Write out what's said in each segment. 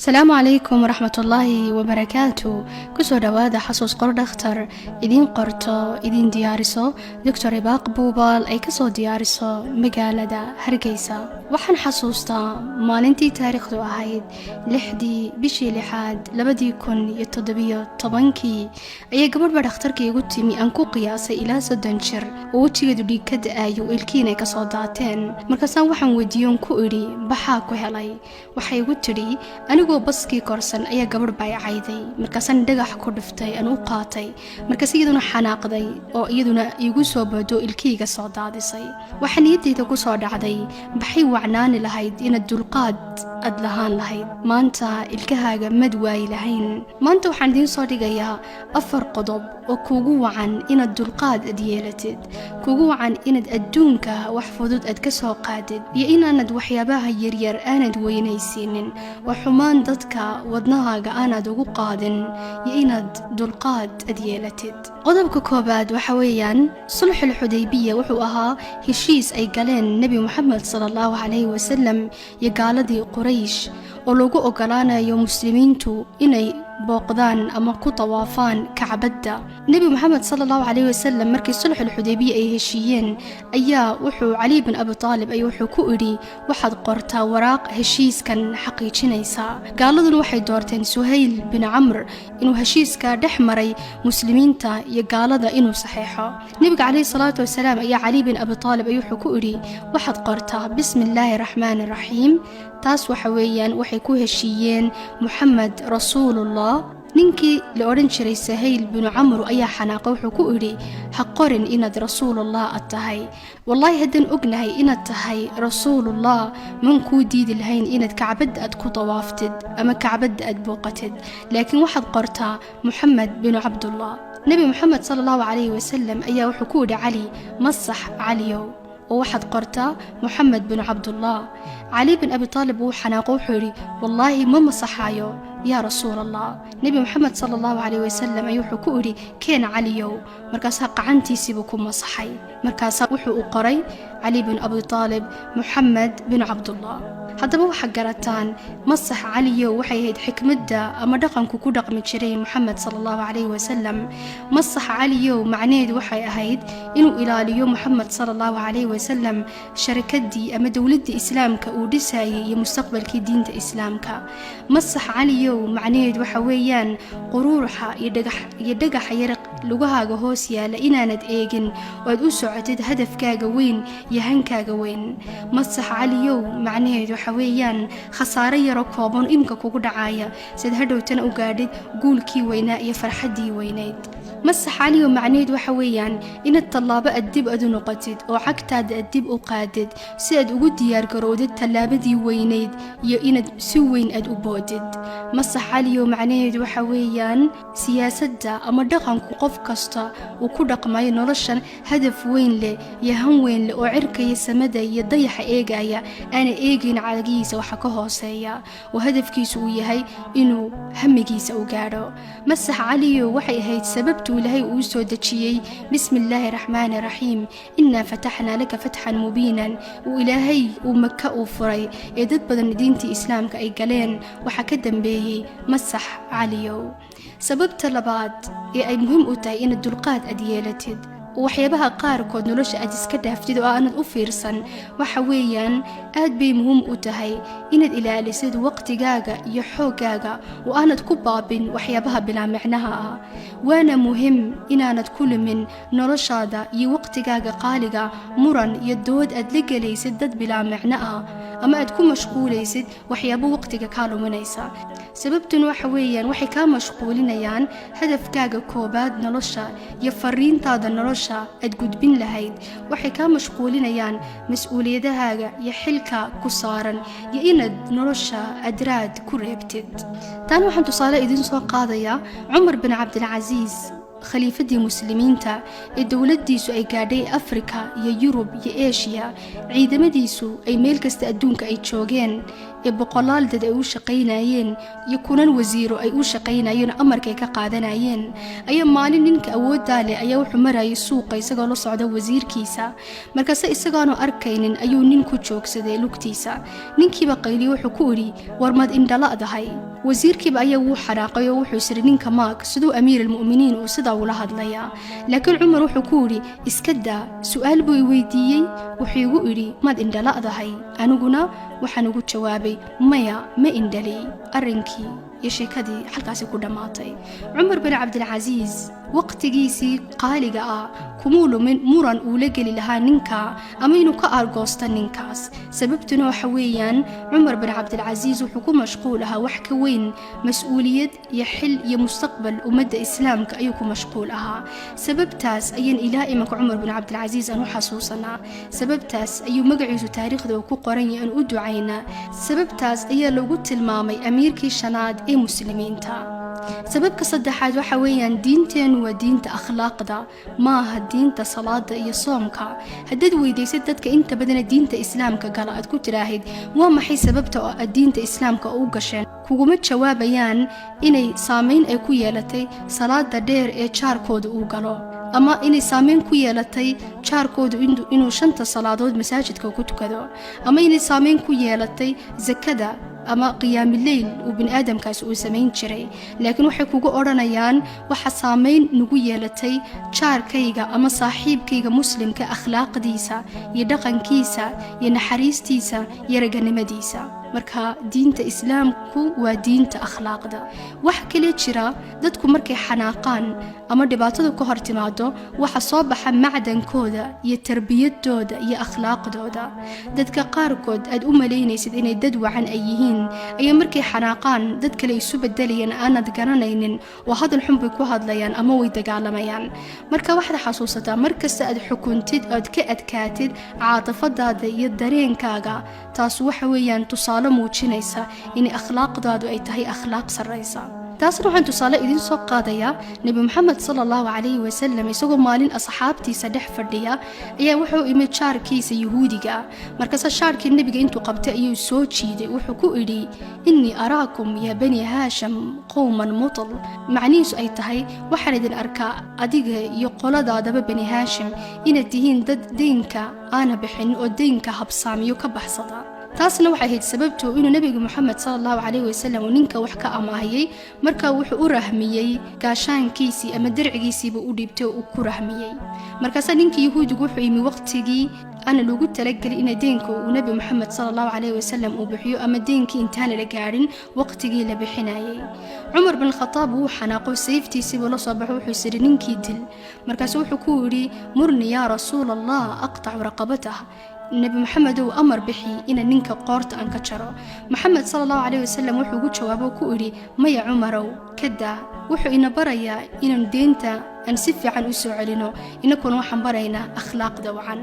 Asalaamu calaykum waraxmatullaahi wabarakaatu. Kusoo dhowaada Xasuus Qor Dhakhtar, idiin qorto, idiin diyaariso Doctor Ibaaq Buubaal, ay kasoo diyaariso magaalada Hargeysa. Waxaan xasuustaa maalintii taariikhdu ahayd 6dii bishii lixaad 2017-kii ayaa gabadhba dhakhtarka igu timi, aan ku qiyaasay ilaa 30 jir, oo wejigeedu dhiig ka da-ayo, ilkiin ay kasoo daateen. Markaasaan waxaan weydiiyoon ku idhi, "Baxaa ku helay?" Waxay igu tidhi, "Anigoo baskii korsan ayaa gabadh baa i cayday, markaasaan dhagax ku dhiftay aan u qaatay, markaas iyaduna xanaaqday oo iyaduna iigu soo boodo, ilkiyga soo daadisay." Waxaa niyaddayda ku soo dhacday, baxay wacnaani lahayd inaad dulqaad aad lahaan lahayd, maanta ilkahaaga mad waayi lahayn. Maanta waxaan idiin soo dhigayaa afar qodob oo kuugu wacan inaad dulqaad aad yeelatid, kuugu wacan inaad adduunka wax fudud aad ka soo qaadid, iyo inaanad waxyaabaha yaryar aanad weynaysiinin oo xumaan dadka wadnahaaga aanaad ugu qaadin, iyo inaad dulqaad aad yeelatid. Qodobka koobaad waxa weeyaan sulxul Xudaybiya. Wuxuu ahaa heshiis ay galeen Nebi Moxamed sala Allahu calayhi wasalam iyo gaaladii Quraysh, oo lagu ogolaanayo muslimiintu inay booqdaan ama ku tawaafaan Kacbadda. Nebi Moxamed sala Allahu calayhi wasalam markii sulxul Xudaybiya ay heshiiyeen ayaa wuxuu Cali bin Abi Taalib ay wuxuu ku idhi, "Waxaad qortaa waraaq heshiiskan xaqiijinaysa." Gaaladuna waxay doorteen Suhayl bin Camr inuu heshiiska dhex maray muslimiinta iyo gaalada inuu saxeexo. Nebiga calayhi salaatu wasalaam ayaa Cali bin Abi Taalib ay wuxuu ku idhi, "Waxaad qortaa bismi illaahi raxmaani raxiim." Taas waxa weeyaan waxay ku heshiiyeen Muxamed rasuulullah. Ninkii la odhan jiray Sahayl binu Camru ayaa xanaaqa, wuxuu ku idhi, "Ha qorin inaad rasuulullah ad tahay. Wallaahi haddaan ognahay inaad tahay rasuulullah, man kuu diidi lahayn inaad Kacbadda aad ku dawaaftid ama Kacbadda aad booqatid, laakiin waxaad qortaa Muxamed binu Cabdullah." Nebi Moxamed sala Allahu calayhi wasalam ayaa wuxuu ku idhi Cali, "Masax, Caliyow, oo waxaad qortaa Moxamed binu Cabdullah." Cali bin Abi Taalib wuu xanaaqo, wuxuu yidhi, "Wallaahi ma masaxaayo, yaa rasuul Allah." Nebi Moxamed sala Allahu calayh wasalam ayuu wuxuu ku idhi, "Keen, Caliyow." Markaasaa qacantiisiibuu ku masaxay. Markaasaa wuxuu u qoray Cali bin Abi Taalib Moxamed binu Cabdullah. Haddaba waxaa garataan, masax, Caliyow, waxay ahayd xikmadda ama dhaqanku ku dhaqmi jiray Moxamed sala Allahu calayhi wasalam. Masax, Caliyow, macnaheedu waxay ahayd inuu ilaaliyo Moxamed sala Allahu calayhi wasalam sharikadii ama dowladdii Islaamka uu dhisayay iyo mustaqbalkii diinta Islaamka. Masax, Caliyow, macnaheedu waxa weeyaan quruuruxa iyo dhagaxa yar lugahaaga hoos yaala inaanad eegin oo aad u socotid hadafkaaga weyn iyo hankaaga weyn. Masax, Caliyow, macnaheedu waxa weeyaan khasaare yaroo kooban imka kugu dhacaya siad hadhowtana u gaadhid guulkii weynaa iyo farxaddii weynayd. Masax, Caliyow, macnaheedu waxa weeyaan inaad tallaabo aad dib aad u noqotid oo cagtaada aad dib u qaadid si aad ugu diyaargarowdid tallaabadii weynayd iyo inaad si weyn aad u boodid. Masax, Caliyow, macnaheedu waxa weeyaan siyaasadda ama dhaqanku qof kasta uu ku dhaqmayo noloshan, hadaf weyn leh iyo han weyn leh oo cirka iyo samada iyo dayaxa eegaya, aana eegayn cadagihiisa waxa ka hooseeya, oo hadafkiisu uu yahay inuu hamigiisa u gaadho. Masax, Caliyow, waxay ahayd sababtuu Ilaahay uu soo dejiyey bismi illaahi raxmaani raxiim, innaa fataxnaa laka fatxan mubiinan, uu Ilaahay uu Maka uu furay ee dad badan diintii Islaamka ay galeen. Waxaa ka dambeeyey masax, Caliyow. Sababta labaad ee ay muhiim u tahay inaad dulqaad aad yeelatid oo waxyaabaha qaarkood nolosha aad iska dhaaftid oo aanad u fiirsan waxa weeyaan aad bay muhiim u tahay inaad ilaalisid waqtigaaga iyo xooggaaga oo aanad ku baabin waxyaabaha bilaa micnaha ah. Waana muhiim inaanad ku lumin noloshaada iyo waqtigaaga qaaliga muran iyo dood aad la gelaysid dad bilaa micno ah, ama aad ku mashquulaysid waxyaabo waqtiga kaa luminaysa. Sababtuna waxa weeyaan waxay kaa mashquulinayaan hadafkaaga koobaad nolosha iyo fariintaada nolosha aad gudbin lahayd. Waxay kaa mashquulinayaan mas-uuliyadahaaga iyo xilka ku saaran iyo inaad nolosha adraad ku reebtid. Taana waxaan tusaale idiin soo qaadayaa Cumar bin Cabdilcasiis, khaliifadii muslimiinta ee dowladdiisu ay gaadhay Afrika iyo Yurub iyo Eshiya, ciidamadiisu ay meel kasta adduunka ay joogeen, ee boqolaal dad ay u shaqaynayeen iyo kunan wasiiro ay u shaqaynayeen oo amarkay ka qaadanayeen, ayaa maalin ninka awooddaa leh ayaa wuxuu marayay suuqa isagoo la socda wasiirkiisa. Markaase isagaanu arkaynin ayuu nin ku joogsaday lugtiisa. Ninkiiba qayliye, wuxuu ku idhi, "War, maad indhala'dahay?" Wasiirkiiba ayaa wuu xanaaqay oo wuxuu isiri, "Ninka maag siduu amiir almu'miniin uu sidaa ula hadlayaa?" Laakiin Cumar wuxuu ku idhi, "Iska daa, su'aal buu i weydiiyey. Wuxuu igu idhi, 'Maad indhala'dahay?' Aniguna waxaan ugu jawaabay, 'Maya, ma indhali.'" Arrinkii iyo sheekadii halkaasi ku dhammaatay. Cumar bin Cabdilcasiis waqtigiisii qaaliga ah kumuu lumin muran uu la geli lahaa ninka ama inuu ka aargoosto ninkaas. Sababtuna waxa weeyaan, Cumar bin Cabdilcasiis wuxuu ku mashquul ahaa wax ka weyn: mas-uuliyad iyo xil iyo mustaqbal ummadda islaamka ayuu ku mashquul ahaa. Sababtaas ayaan ilaa imanka Cumar bin Cabdilcasiis aan u xasuusanaa. Sababtaas ayuu magaciisu taariikhda uu ku qoran yahay, aan u ducaynaa. Sababtaas ayaa lagu tilmaamay amiirkii shanaad ee muslimiinta. Sababka saddexaad waxa weeyaan, diinteennu waa diinta akhlaaqda, maaha diinta salaada iyo soomka. Haddaad weydiisad dadka inta badana diinta islaamka gala, aad ku tiraahid, "Waa maxay sababta oo aad diinta islaamka u gasheen?" kuguma jawaabayaan inay saameyn ay ku yeelatay salaada dheer ee jaarkooda uu galo, ama inay saameyn ku yeelatay jaarkoodu inuu shanta salaadood masaajidka ku tukado, ama inay saameyn ku yeelatay sakada ama qiyaamileyl uu bini aadamkaasi uu samayn jiray. Laakiin waxay kugu odhanayaan, "Waxa saameyn nagu yeelatay jaarkayga ama saaxiibkayga muslimka akhlaaqdiisa iyo dhaqankiisa iyo naxariistiisa iyo raganimadiisa." Marka diinta islaamku waa diinta akhlaaqda. Wax kale jira, dadku markay xanaaqaan ama dhibaatadu ka hor timaado, waxa soo baxa macdankooda iyo tarbiyadooda iyo akhlaaqdooda. Dadka qaarkood aad u malaynaysid inay dad wacan ay yihiin ayaa markay xanaaqaan dad kale isu bedelayaan aanad garanaynin, oo hadal xun bay ku hadlayaan ama way dagaalamayaan. Marka waxaad xasuusataa, markasta aad xukuntid, ood ka adkaatid caatifadaada iyo dareenkaaga, taas waxa weeyaan tusaale muujinaysa in akhlaaqdaadu ay tahay akhlaaq sarraysa. Taasna waxaan tusaale idiin soo qaadayaa Nebi Moxamed sala Allahu calayhi wasalam, isagoo maalin asxaabtiisa dhex fadhiya ayaa wuxuu imid jaarkiisa yuhuudiga. Markaase shaarkii nebiga intuu qabtay ayuu soo jiiday. Wuxuu ku idhi, "إني أراكم يا بني هاشم قوما مطل." Macnihiisu ay tahay, "Waxaan idin arkaa adiga iyo qoladaadaba Bani Haashim inaad tihiin dad deynka aana bixin oo deynka habsaamiyo ka baxsada." Taasna waxay ahayd sababtu inuu nebiga Moxamed sala Allahu calayhi wasalam uu ninka wax ka amaahiyey. Marka wuxuu u rahmiyey gaashaankiisii ama dircigiisiibuu u dhiibtay oo uu ku rahmiyey. Markaasaa ninkii yahuudigu wuxuu yimi waqtigii aana loogu talagelay ina deynka uu nebi Moxamed sala Allahu calayhi wasalam uu bixiyo, ama deynkii intaana la gaadhin waqtigii la bixinayay. Cumar bin Khataab wuu xanaaqo, sayftiisiibuu la soo baxo, wuxuu isiri, "Ninkii dil." Markaasu wuxuu ku yidhi, "مرني يا رسول الله أقطع رقبته." "Nebi Maxamedow, amar bixi ina ninka qoorta aan ka jaro." Maxamed sala Allahu caleyhi wasalam wuxuu ugu jawaabo ku idhi, "Maya Cumarow, ka daa. Wuxuu ina barayaa inaanu deynta aan si fiican u soo celino, inakuna waxaan baraynaa akhlaaqda wacan."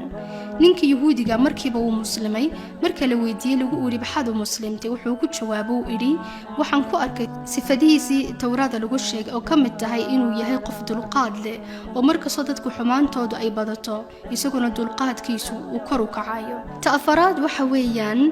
Ninka yuhuudiga markiiba wuu muslimay. Marka la weydiiyey, lagu idhi, "Maxaad u muslimtay?" wuxuu ku jawaabo uu idhi, "Waxaan ku arkay sifadihiisii Towraada lagu sheegay oo ka mid tahay inuu yahay qof dulqaad leh, oo markastoo dadku xumaantoodu ay badato, isaguna dulqaadkiisu uu kor u kacayo." Ta afaraad waxa weeyaan,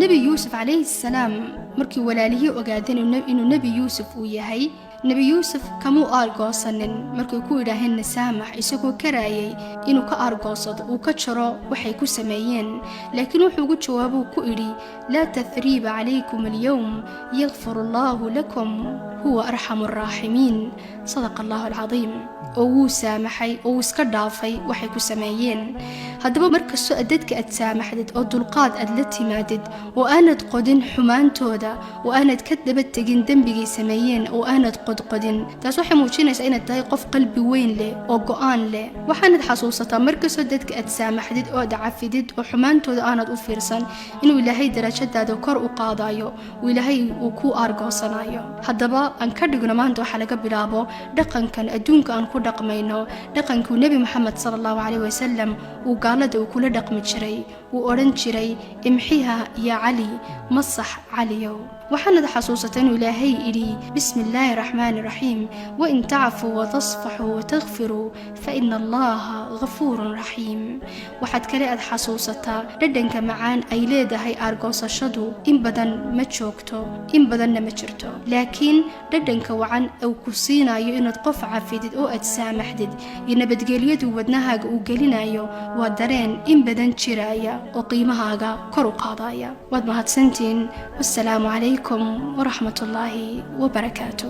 Nebi Yuusuf calayhi salaam markii walaalihii ogaadeen inuu Nebi Yuusuf uu yahay, Nebi Yuusuf kamuu aargoosanin markay ku idhaaheen "Nasaamax", isagoo karaayay inuu ka aargoosado, uu ka jaro waxay ku sameeyeen. Laakiin wuxuu ugu jawaabuu ku idhi, "لا تثريب عليكم اليوم يغفر الله لكم هو أرحم الراحمين." صدق الله العظيم. Oo wuu saamaxay oo wuu iska dhaafay waxay ku sameeyeen. Haddaba markastoo dadka aad saamaxdid oo dulqaad aad la timaadid, oo aanad qodin xumaantooda, oo aanad ka daba tegin dembigay sameeyeen, oo aanad qodqodin, taas waxay muujinaysaa inaad tahay qof qalbi weyn leh oo go'aan leh. Waxaanad xasuusataa, markastoo dadka aad saamaxdid oo aad cafidid oo xumaantooda aanad u fiirsan, inuu Ilaahay darajadaada kor u qaadayo, uu Ilaahay uu ku aargoosanayo. Haddaba aan ka dhigno maanta waxaa laga bilaabo dhaqankan adduunka aan ku dhaqmayno dhaqankuu Nebi Moxamed sala Allahu caleyhi wasalam uu gaalada uu kula dhaqmi jiray. Uu odhan jiray, "امحها يا علي." Masax, Caliyow. Waxaanad xasuusataa inuu Ilaahay idhi: "Bismi illaahi raxmaani raxiim, wain tacfuu watasfaxuu watakfiruu fa ina Allaha ghafuurun raxiim." Waxaad kale aad xasuusataa dhadhanka macaan ay leedahay aargoosashadu. In badan ma joogto, in badanna ma jirto, laakiin dhadhanka wacan uu ku siinayo inaad qof cafidid oo aad saamaxdid iyo nabadgelyadu wadnahaaga uu gelinayo waa dareen in badan jiraya oo qiimahaaga kor u qaadaya. Waad mahadsantiin. Wassalaamu calaykum waraxmatullaahi wabarakaatu.